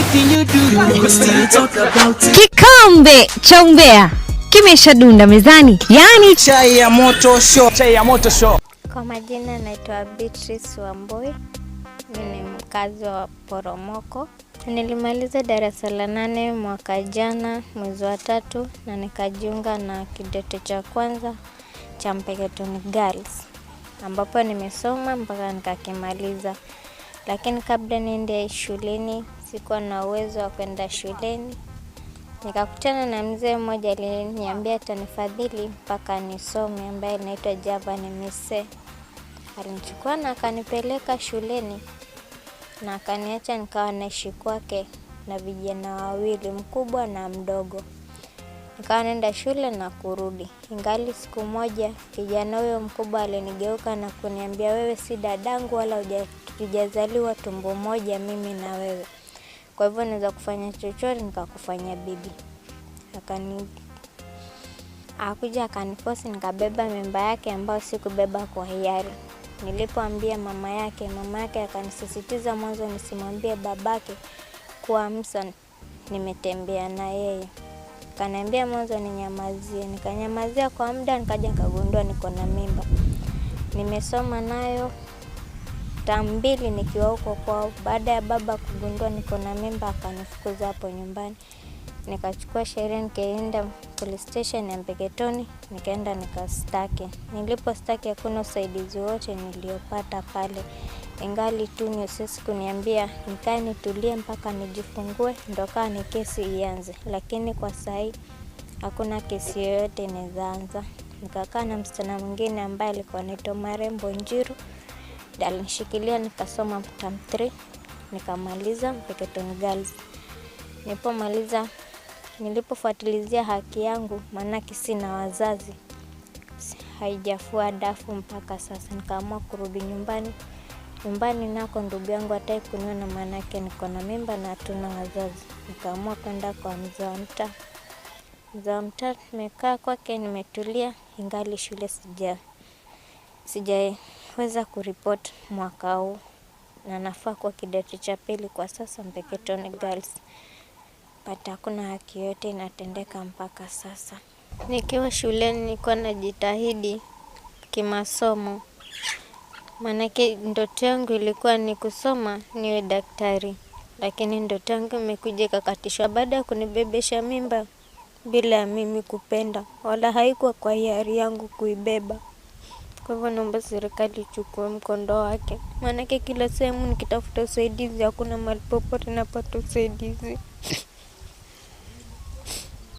Anything you do, we go still talk about it. Kikombe cha umbea kimeshadunda mezani, yaani Chai ya moto show. Chai ya moto show. Kwa majina naitwa Beatrice Wambui, mimi ni mkazi wa Poromoko. Nilimaliza darasa la 8 mwaka jana mwezi wa 3 na nikajiunga na kidato cha kwanza cha Mpeketoni Girls ambapo nimesoma mpaka nikakimaliza. Lakini kabla niende shuleni sikuwa na uwezo wa kwenda shuleni. Nikakutana na mzee mmoja aliyeniambia atanifadhili mpaka nisome, ambaye anaitwa Javan Mise. Alinichukua na akanipeleka shuleni na akaniacha nikawa naishi kwake na vijana wawili, mkubwa na mdogo. Nikawa naenda shule na kurudi. Ingali siku moja kijana huyo mkubwa alinigeuka na kuniambia, wewe si dadangu wala hujazaliwa tumbo moja mimi na wewe. Kwa hivyo naweza kufanya chochote nikakufanya bibi. Akakuja akanifosi nikabeba mimba yake ambayo sikubeba kwa hiari. Nilipoambia mama yake, mama yake akanisisitiza mwanzo nisimwambie babake kuwa Musa nimetembea na yeye. Akaniambia mwanzo ninyamazie. Nikanyamazia kwa muda, nikaja nikagundua niko na mimba. Nimesoma nayo term 2 nikiwa huko kwao. Baada ya baba kugundua niko na mimba akanifukuza hapo nyumbani. Nikachukua sheria nikaenda police station ya Mpeketoni, nikaenda nikastaki. Nilipostaki hakuna usaidizi wote niliopata pale. Ingali tu ni sisi kuniambia nikae nitulie mpaka nijifungue ndo kaa ni kesi ianze. Lakini kwa sahi hakuna kesi yoyote inaweza anza. Nikakaa na msichana mwingine ambaye alikuwa anaitwa Marembo Njiru. Alinishikilia nikasoma term 3 nikamaliza Mpeketoni Girls. Nilipomaliza, nilipofuatilizia haki yangu, maanake sina wazazi, haijafua dafu mpaka sasa. Nikaamua kurudi nyumbani. Nyumbani nako ndugu yangu hataki kuniona, maanake niko na mimba na hatuna wazazi. Nikaamua kwenda kwa mzee wa mtaa. Mzee wa mtaa nimekaa kwake, nimetulia, ingali shule sijaweza kuripoti mwaka huu na nafaa kuwa kidato cha pili kwa sasa Mpeketoni Girls. But hakuna haki yote inatendeka mpaka sasa. Nikiwa shuleni nilikuwa najitahidi kimasomo. Maanake ndoto yangu ilikuwa ni kusoma niwe daktari. Lakini ndoto yangu imekuja ikakatishwa baada ya kunibebesha mimba bila ya mimi kupenda, wala haikuwa kwa hiari yangu kuibeba. Kwa hivyo naomba serikali ichukue mkondo wake. Maanake kila sehemu nikitafuta usaidizi hakuna mahali popote napata usaidizi.